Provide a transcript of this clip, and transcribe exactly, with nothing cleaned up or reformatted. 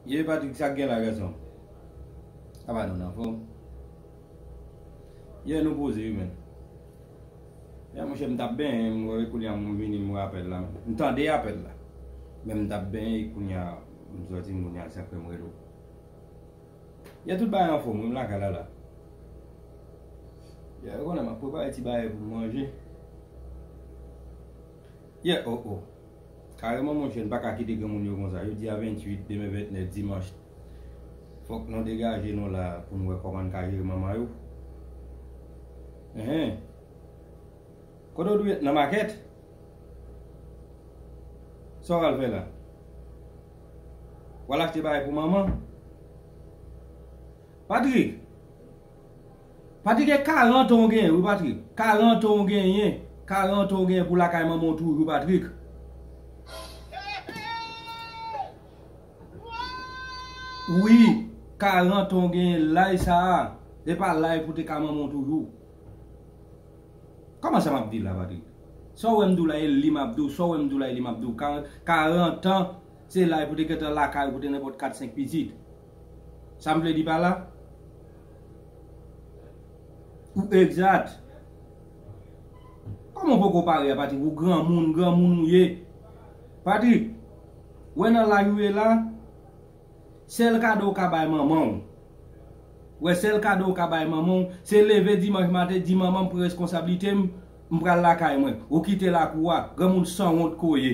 Ye Patrick, sa k gen la, gason? Apa nou nan fòm? Yè nou poze wi, men. Yè, monchè, m t ap benyen, m wè kounye a moun vini, m wè apèl la. M tande apèl la. Men m t ap benyen, kounye a, m sòti, kounye a, sa k fè m rele w. Yè, tout bagay anfòm wi, m lakay la la. Yè, ou konnen m ap prepare ti bagay pou m manje. Yè, oh, oh. Kareman, monchè, n pa ka kite granmoun yo konsa. Jodi a venntuit, demen ventnèf, dimanch. Fòk nou degaje nou la pou n wè kòman n ka jere manman yo. Enhen. Kote w dwe nan makèt? Sa w al fè la? W al achte bagay pou manman? Patrick! Patrick, e karant an w genyen, wi, Patrick. Karant an w genyen. Karant an w genyen pou lakay manman w toujou, Patrick. Wi, karant an w genyen laj sa a. Se pa laj pou te ka manman w toujou. Kòman sa m ap di la, Patrick? Sa w wè m di w la, e li m ap di w. Sa w wè m di w la, e li m ap di w. Karant, karant an, se laj pou te gentan lakay ou, pou te nenpòt kat senk pitit. Sa m vle di pa la? Ou egzat. Kòman w poko pare a, Patrick? Ou granmoun, granmoun ou ye. Patrick, wè nan laj ou ye la, sèl kado ou ka bay manman w. Wè, sèl kado ou ka bay manman w, se leve dimanch maten, di, "Manman, m pran reskonsablite m, m pral lakay mwen." Ou kite lakou a, granmoun sanwont ke w ye.